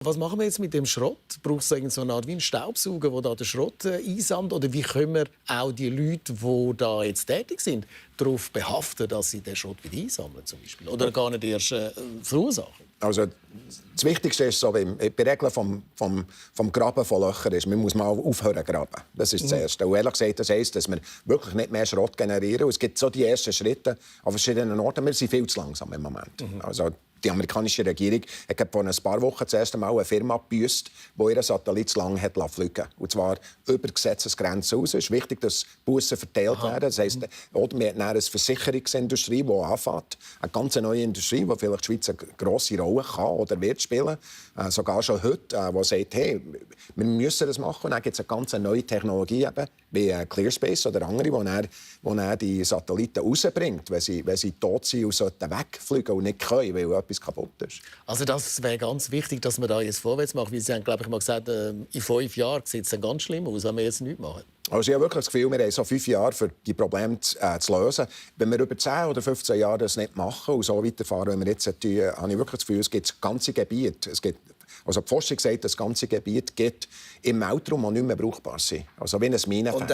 Was machen wir jetzt mit dem Schrott? Braucht es so eine Art wie einen Staubsauger, der da den Schrott einsammelt? Oder wie können wir auch die Leute, die da jetzt tätig sind, darauf behaften, dass sie den Schrott wieder einsammeln zum Beispiel? Oder gar nicht erst verursachen? Also, das Wichtigste ist, so, bei Regeln vom Graben von Löchern ist, man muss mal aufhören zu graben. Das ist das Erste. Und ehrlich gesagt, das heisst, dass wir wirklich nicht mehr Schrott generieren. Und es gibt so die ersten Schritte an verschiedenen Orten. Wir sind viel zu langsam im Moment. Also, die amerikanische Regierung hat vor ein paar Wochen das erste Mal eine Firma gebüßt, die ihren Satellit zu lang hat fliegen lassen. Und zwar über Gesetzesgrenzen raus. Es ist wichtig, dass Bussen verteilt werden. Das heisst, oder wir haben eine Versicherungsindustrie, die anfängt. Eine ganz neue Industrie, die vielleicht die Schweiz eine grosse Rolle kann oder wird spielen. Sogar schon heute, die sagt, hey, wir müssen das machen. Und dann gibt es eine ganz neue Technologie, eben, wie Clearspace oder andere, die dann die Satelliten rausbringt, wenn sie tot sind und sollten wegfliegen und nicht können, weil etwas kaputt ist. Also das wäre ganz wichtig, dass wir da jetzt vorwärts machen. Weil Sie haben, glaube ich, mal gesagt, in 5 Jahren sieht es dann ganz schlimm aus, wenn wir jetzt nichts machen. Also ich habe wirklich das Gefühl, wir haben so 5 Jahre, für die Probleme zu lösen. Wenn wir über 10 oder 15 Jahre das nicht machen und so weiterfahren, wie wir jetzt tun, habe ich wirklich das Gefühl, es gibt das ganze Gebiet. Also die Forschung sagt, das ganze Gebiet gibt im Weltraum, die nicht mehr brauchbar sind. Also wie ein Minenfeld.